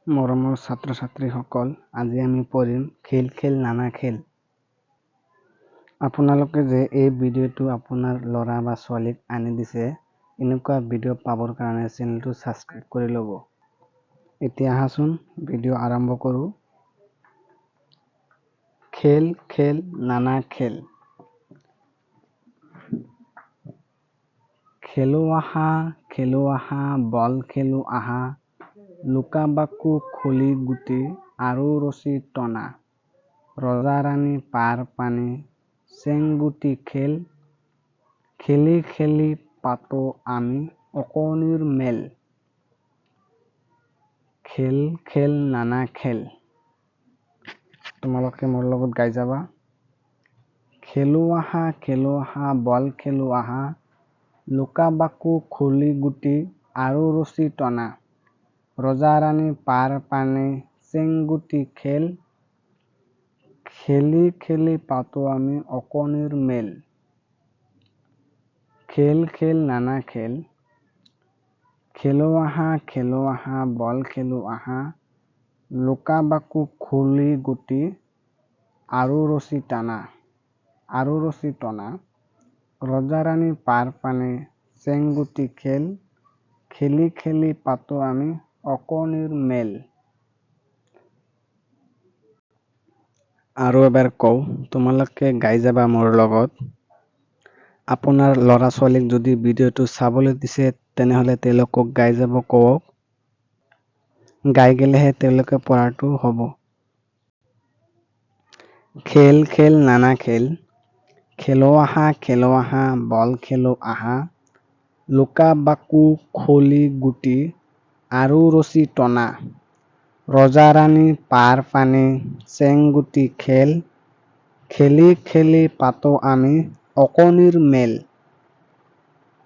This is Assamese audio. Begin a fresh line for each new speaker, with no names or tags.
মৰমৰ ছাত্ৰ ছাত্ৰীসকল, আজি আমি পঢ়িম খেল খেল নানা খেল। আপোনালোকে যে এই ভিডিঅ'টো আপোনাৰ ল'ৰা বা ছোৱালীক আনি দিছে, এনেকুৱা ভিডিঅ' পাবৰ কাৰণে চেনেলটো ছাবস্ক্ৰাইব কৰি ল'ব। এতিয়া আহাচোন ভিডিঅ' আৰম্ভ কৰোঁ। খেল খেল নানা খেল। খেলো আহা, খেলো আহা, বল খেলো আহা, লুকা ভাকু, খলি গুটি আৰু ৰছী টনা, ৰজা ৰাণী পাৰ পানী, চেংগুটি খেল, খেলি খেলি পাতো আমি অকণিৰ মেল। খেল খেল নানা খেল। তোমালোকে মোৰ লগত গাই যাবা। খেলো আহা, খেলো আহা, বল খেলো আহা, লুকা ভাকু, খলি গুটি আৰু ৰছী টনা, ৰজা ৰাণী পাৰ পানী, চেংগুটি খেল, খেলি খেলি পাতো আমি অকণিৰ মেল। খেল খেল নানা খেল। খেলো আহা, খেলো আহা, বল খেলো আহা, লুকা ভাকু, খলি গুটি আৰু ৰছী টানা, আৰু ৰছী টনা, ৰজা ৰাণী পাৰ পানী, চেংগুটি খেল, খেলি খেলি পাতো আমি অকণিৰ মেল। আৰু এবাৰ কওঁ, তোমালোকে গাই যাবা মোৰ লগত। আপোনাৰ ল'ৰা ছোৱালীক যদি ভিডিঅ'টো চাবলৈ দিছে, তেনেহ'লে তেওঁলোকক গাই যাব কওক। গাই গ'লেহে তেওঁলোকে পঢ়াটো হ'ব। খেল খেল নানা খেল। খেলো আহা, খেলো আহা, বল খেলো আহা, লুকা ভাকু, খলি গুটি আৰু ৰছী টনা, ৰজা ৰাণী পাৰ পানী, চেংগুটি খেল, খেলি খেলি পাতো আমি অকণিৰ মেল।